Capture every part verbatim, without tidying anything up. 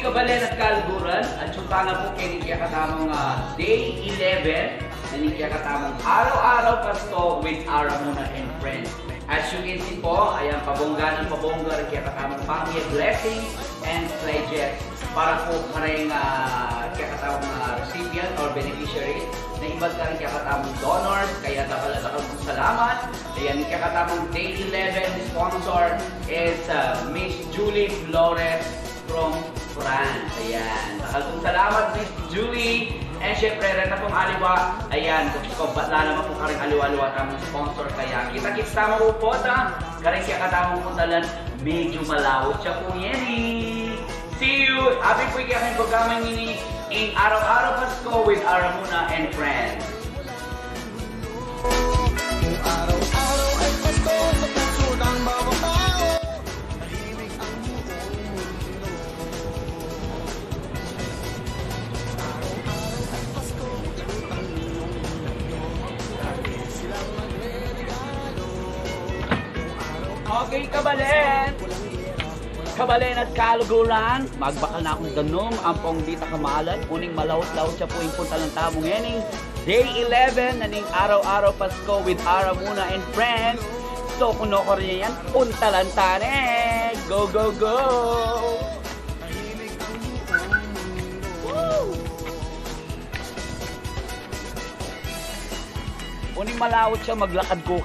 Kabalen at kaluguran, atsu tana pu keni ing kekatamung, ah, day eleven na ning kekatamung Araw-Araw Pasko with Ara Muna and Friends. As you can see po, ayan, pabongga nang pabongga ring kekatamung pamilya blessing and pledges para pu kareng, ah, kekatamung, ah, recipient or beneficiaries na ibat kareng kekatamung donors. Kaya dakal a dakal pung salamat. Ayan, ing kekatamung day eleven sponsor is, ah, Miss Julie Flores from France. Ayan. Dakal pung salamat, Miss Julie. And syempre, reta pung aliwa. Ayan, kumbat la naman pu kareng aliwa-aliwa tamung sponsor. Kaya kita-kits tamu pu ta kareng kekatamung puntalan, medyu malawut ya pu ngeni. See you. Api pu ing kekatamung programa ngeni, ing Araw-Araw Pasko with Ara Muna and Friends. Kung araw-araw ay Pasko sa puso ng bawat tao. Okay, kabalen. Kabalen at kaluguran, magbakal na kung danum ampong dita kamalan, uling malawut-lawut ya pu ing puntalan tamu ngening day eleven na ning Araw-Araw Pasko with Ara Muna and Friends. So, kung nukarin ya yan, puntalan tane. Go, go, go! Woo! Uling malawut ya, maglakad ku.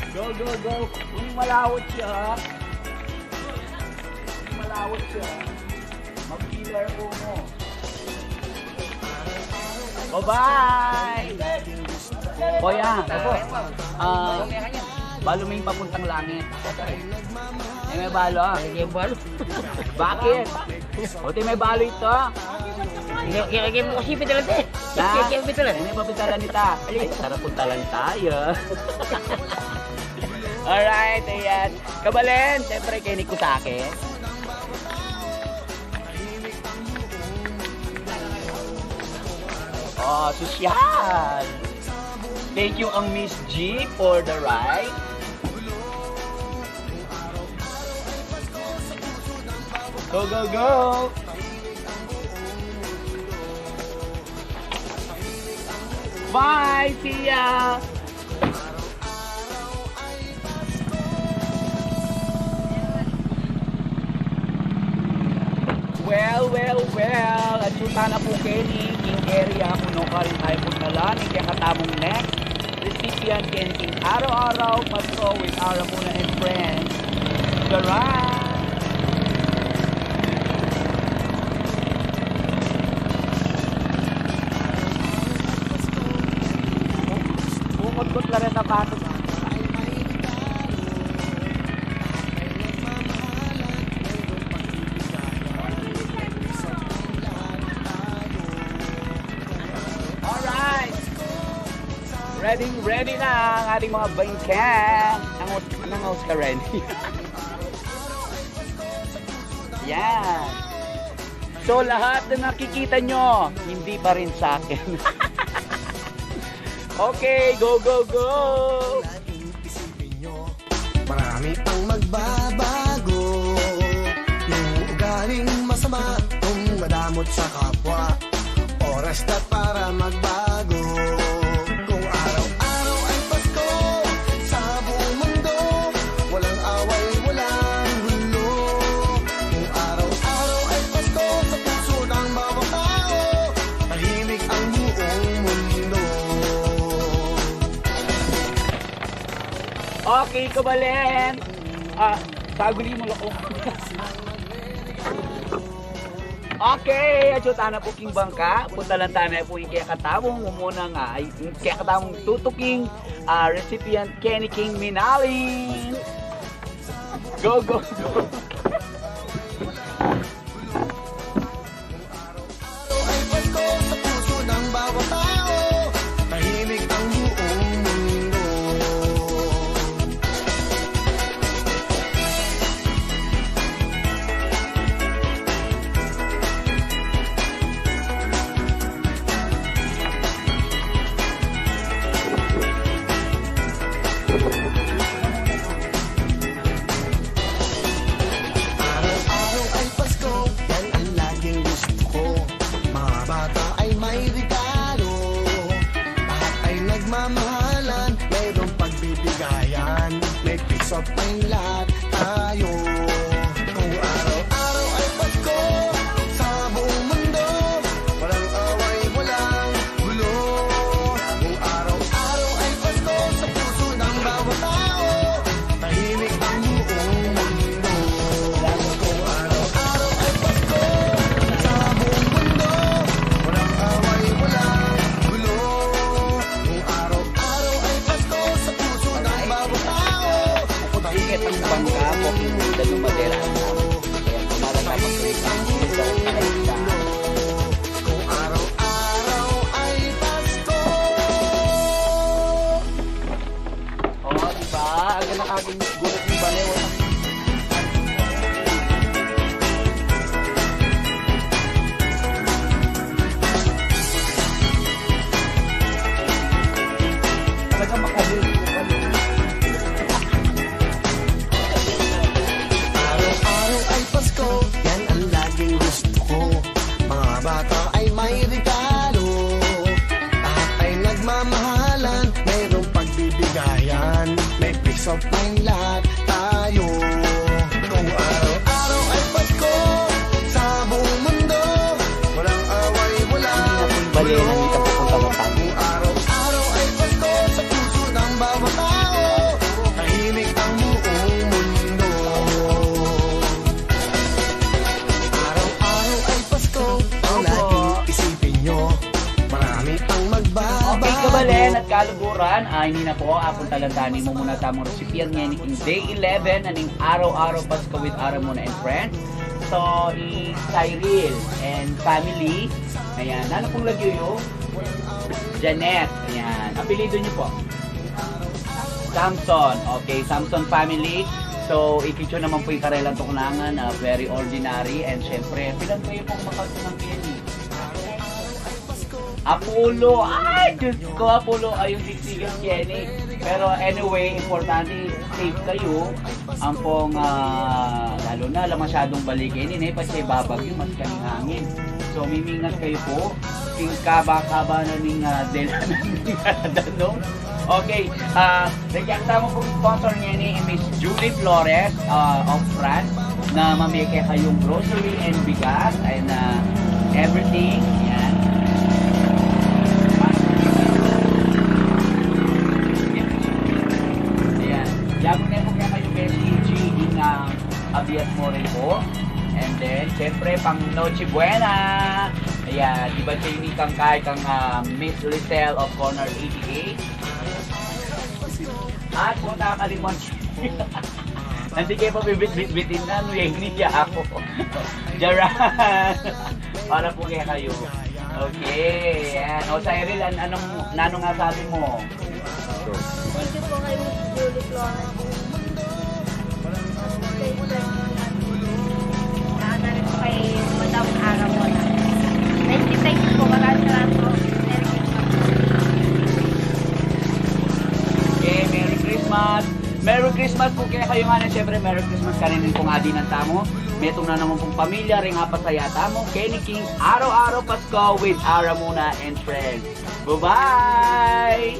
Go, go, go. Uling malawut ya. Uling malawut ya. Mag-killer ko mo. Bye-bye! Kuya, ah, balu mu ing papuntang langit? E, me balu, ah. Ay, e balu. Bakit? O, ti me balu ita. Kaya, kaya, kaya mu kasi pitalan, te. Ha? Kaya, kaya pitalan. E, me papitalan ita. Ay, tara, puntalan tayo. Alright, ayan. Kabalen, syempre, keni ku sake. Oh, sosyal. Thank you, ang Miss G, for the ride. Go, go, go! Bye! See ya! Well, well, well. Atsu tana pu keni ing area kung nukarin tamu puntalan ing kekatamung next recipient keni king Araw-Araw Pasko with Ara Muna and Friends. Garan! Bukod ko la rin na bato. Alright! Ready, ready na ang ating mga bangka. Nang, nang Oscar ready. Yan. So, lahat na nakikita nyo, hindi pa rin sa akin. Okay, go, go, go! Marami pang magbabago. Yung ugaling masama, kung madamot sa kapwa. Oras na para magbago. Kung araw-araw ay Pasko sa buong mundo, walang away, walang gulo. Kung araw-araw ay Pasko sa puso ng bawat tao, tahimik ang buong mundo. Okay, kabalen. Ah, saguli mu la ko. Okay, atsu tana pu king bangka. Puntalan tana pu ing kekatamung mumunang, ah, ing kekatamung tutuking, ah, recipient keni king Minalin. Go, go, go. Ay Pasko sa puso ng bawat tao, tahimik ang buong mundo. Sa lahat tayo. Kung araw-araw ay Pasko sa buong mundo, walang away, walang gulo. Kung araw-araw ay Pasko sa puso ng bawat tao, tahimik ang buong mundo. Kung araw-araw ay Pasko sa buong mundo, walang away, walang gulo. Kung araw-araw ay Pasko sa puso ng bawat tao. Kung araw-araw ay Pasko. O, diba? Ang ganda kaging gulat ni Balew. Talagang makahil. Araw-araw ay Pasko, yan ang laging gusto ko. Mga bata ay may regalo, lahat ay nagmamahalan, mayroong pagbibigayan, may peace of mind lahat tayo. Kung araw-araw ay Pasko sa buong mundo, walang away, walang gulo. Kung araw-araw ay Pasko sa puso ng bawat tao, tahimik ang buong mundo. Araw-araw ay Pasko, ang laging isipin nyo, marami ang magbabago. Okay, kabalen at kaluguran, ay, ini na po, apuntalan tani mu muna tamung recipient ngeni king day eleven na ning Araw-araw Pasko with Ara Muna and Friends. So, i Cyril and family. Ayan, nanu pung lagyu yu? Janet. Ayan, apelyidu yu po? Samson. Okay, Samson family. So, i-picture naman po ing karelang tuknangan, ah, very ordinary. And syempre, pilan kayu pung makasunang keni? Apolo. Ay, Diyos ko, Apolo. Ay, yung six figures keni. Pero anyway, importante, safe kayu. Ampong, ah, lalu na, ala masyadung bali keni, ne, patse babagyu, mas kaning hangin. So, mimingat kayu po. King kaba-kaba na ning, ah, dela na ning danum. Okay, ah, reject tamu pung sponsor ngeni, i Miss Julie Flores, ah, of France, na mamie kekayung grocery and bigas and, ah, everything. Yan. Yan. Yagu ne pu kekayu, Beshi G, ing, ah, abias mu rin po. And then, syempre, pang Noche Buena. Ayan, iba siya yung kang kay kang, ah, Miss Lisel of Corner eighty-eight. At kung nakakalimot, hindi kayu pa bibit-bitbitin na, ano, yan, hindi ako. Jaran. Para po kaya kayo. Okay, yan. O, Cyril, an-, anong, nanu nga sabi mo? Thank you po kay Miss Julie Flores. Kay Sir Ian. Saka na rin po kay Madam Ara Mona. Thank you, thank you po. Maraming salamat po. Merry Christmas po. Okay, Merry Christmas. Merry Christmas po kekayu ngan, at syempre, Merry Christmas karin pung adinan tamu. Metung na naman pung pamilya, ring apasaya tamu. Keni king Araw-araw Pasko with Ara Muna and Friends. Bye-bye!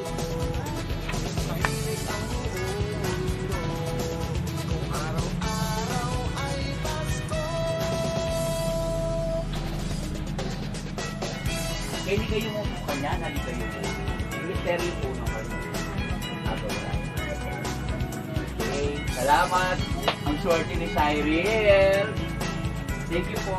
Keni kayu mu po kanya, nali kayu mu. Misteryo po naman. Ako na. Okay, salamat. Ang swerte ni Cyril. Thank you po.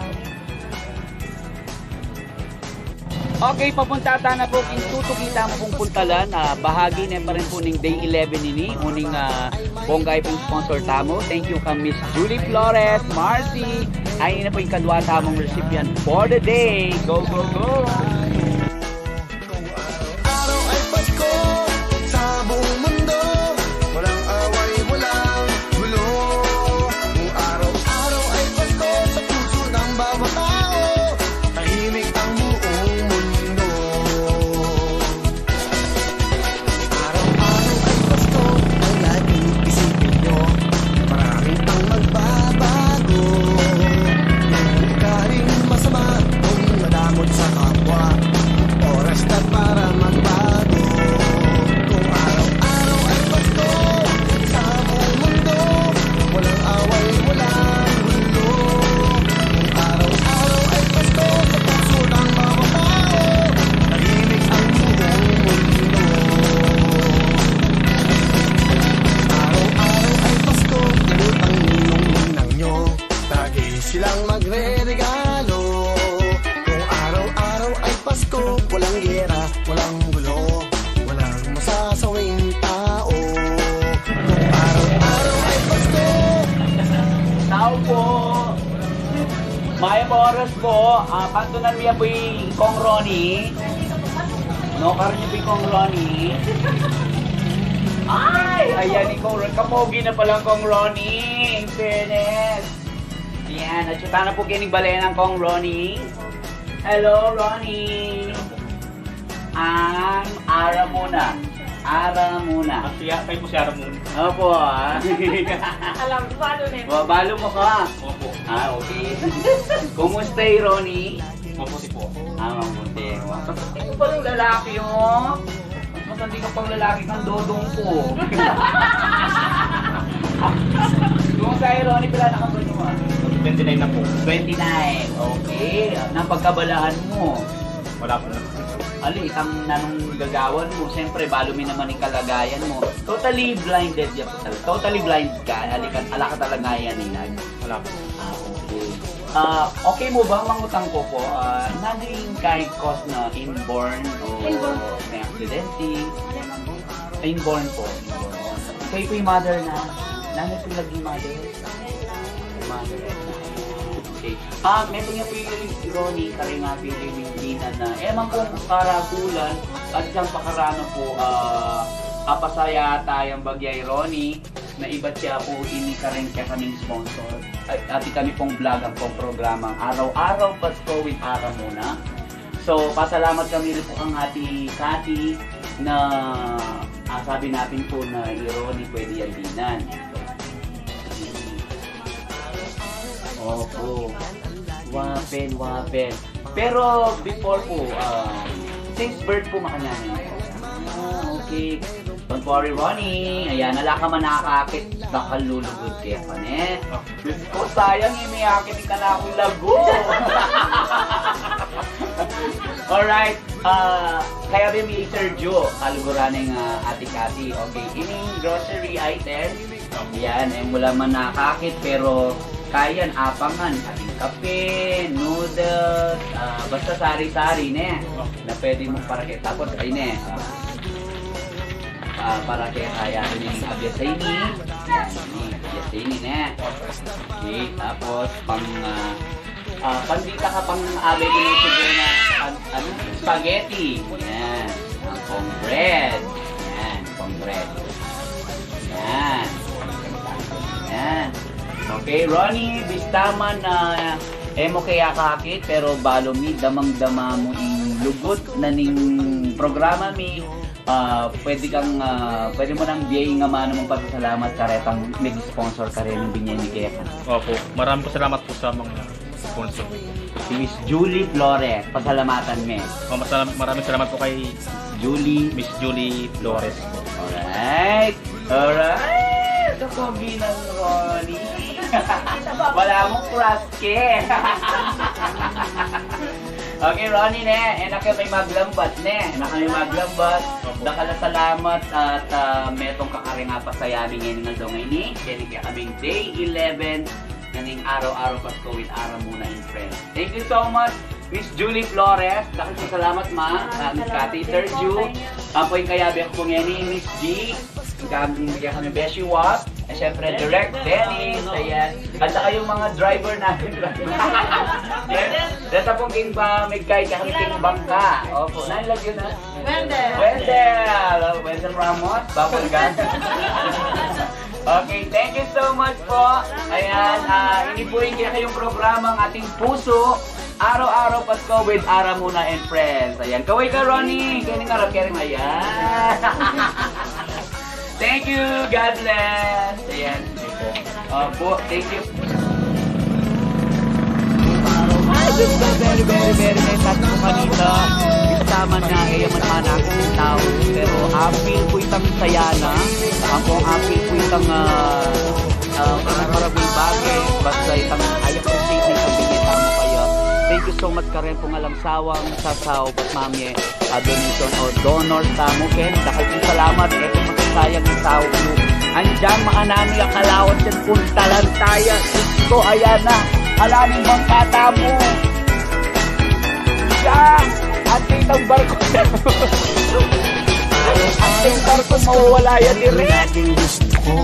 Okay, papunta tana po king tutuki tamu pung puntalan, ah, bahagi ne pa rin po ning day eleven ini, uling, ah, bongga pung sponsor tamu. Thank you kang Miss Julie Flores, Marcy. Ay, ini na po ing kadwa tamung recipient for the day. Go, go, go! Kung araw-araw ay Pasko sa buong mundo, walang away, walang gulo. Kung araw-araw ay Pasko sa puso ng bawat tao, tahimik ang buong mundo. Araw-araw ay Pasko, ang laging isipin nyo, marami ang magbabago. Yung ugaling masama, kung madamot sa kapwa, Oras po, ah, pantunan mi ya pu i Kong Ronnie. No, karin yu pu i Kong Ronnie. Ay, ayan i Kong Ronnie. Kapogi na pala i Kong Ronnie. In fairness. Yan, at saka na po kining bale ng Kong Ronnie. Hello, Ronnie. Ang ara muna. Ara muna. At siya, kayo po si Ara muna. Opo, ah. Alam, balo na yun. Wa-, balo mo ka. Opo. Ah, okay. Kumusta i Ronnie? Mabuti po. Ah, mabuti. Mabuti ko palang lalaki, oh. Mas masandi ka pang lalaki kang dodong ko. Kumusta i Ronnie, pila na kang banwa? Twenty-nine na po. Twenty-nine. Okay. Napagkabalahan mo? Wala po na. Ali, itang nanung gagawan mu, siyempre, balo mi naman ing kalagayan mu. Totally blinded ya pu talaga. Totally blind ka, ali ka, ala ka talaga yan, inag. Wala po. Ah, okay. Ah, okay mu ba, mangutang ku pu, ah, nanu ing cause na inborn o may aksidente? Inborn pu. Inborn. Kayu pu ing mother na, nanu pu lagi mother? Mother. Okay. Ah, metung ya pu i Ronnie, kareng apiling dinan na. E man pu karagulan, at siyang pakarana pu, ah, apasaya tayang bagya i Ronnie, na ibat ya pu ini kareng kekaming sponsor. At, at kekami pung vlog, ampong programang Araw-araw Pasko with Ara Muna. So, pasalamat kami rin pu kang Ate Cathy na, ah, sabi natin pu na i Ronnie pwede yang dinan. Opo. Wapen, wapen. Pero before pu, ah, since birth pu makanyan. Ah, okay. Don't worry, Ronnie. Ayan, ala ka man nakakit, dakal lulugud keka, ne? Diyos ko, sayang, e, miyakit ing kanakung lagu. Alright. Ah, kaya bi mi i Sir Joe, kaluguran ning, ah, Ate Cathy. Okay, ining grocery items, yan, e mu la man nakakit, pero kaya yan, apangan, ating kape, noodles, ah, basta sari-sari, ne, na pwede mung parakit. Tapos, ay, ne, ah, ah, parakit, kaya ini, abias ini, yan, ini, abias ini, ne. Okay, tapos, pang, ah, Ah, pandita ka pang abe ko na siguro na, an-, ano? Spaghetti. Yan. Ampong bread. Yan. Ampong bread. Yan. Yan. Okay, Ronnie, bista man na e mu kaya kakit, pero balo mi, damang-dama mu ing lugud na ning programa mi. Ah, pwede kang, ah, pwede mu nang bie ing amanu mung pasasalamat karetang nag-sponsor kareng binie mi keka. Opo. Maraming salamat po sa mga sponsor. Si Miss Julie Flores, pasalamatan mi. Oh, masala-, maraming salamat po kay Julie, Miss Julie Flores. Alright. Alright. Kapogi nang Ronnie. Wala mung crush ke. Okay, Ronnie, ne. E na kami maglambat, ne. E na kami maglambat. Opo. Dakal a salamat at, ah, metung ka kareng apasaya mi ngening aldo ngeni. Keni kekaming day eleven na ning Araw-araw Pasko with Ara Muna and Friends. Thank you so much, Miss Julie Flores. Dakal a salamat, ma. Ah, Miss Cathy, Sir Ju. Ampo ing kayabe ku pu ngeni, Miss G. Ing kami, ing kami Beshi Watt. At syempre, Direk Dennis. Ayan. At saka yung mga driver natin. Deta pung king ba, may guide kami king bangka. Opo, nine lang yun, ha? Wendell. Wendell. Wendell Ramos, Bapalgan. Okay, thank you so much po. Ayan, ah, ini po ing kekayung programang Ating Puso, Araw-araw Pasko with Ara Muna and Friends. Ayan, kaway ka, Ronnie. Kaya ning arap, kaya rin, ayan. Thank you, God bless. Ayan. Opo, thank you. Ay, Diyos ko, very, very, very nice at po kanita. Bista man na, e ya man manakit ing tau, pero apil pu itang saya na. Ampong apil pu itang, ah, ah, itang maragul bagay, basta itang I appreciate na itang binie tamu kaya. Thank you so much, karen pung alang sawang sasaup at mamie a donation o donor tamu, ken dakal pung salamat, e pu masasayang ing saup yu. Andiyan, makananu ya kalawan, yan puntalan taya. Diyos ko, ayan na. Ala ning bangka tamu. Siya, anti itang barko. Anti itang barko, mawawala yan, direk. Laging gusto ko,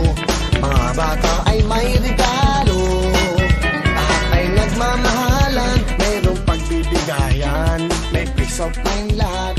mga bata ay may regalo. Lahat ay nagmamahalan, Peace of mind lahat,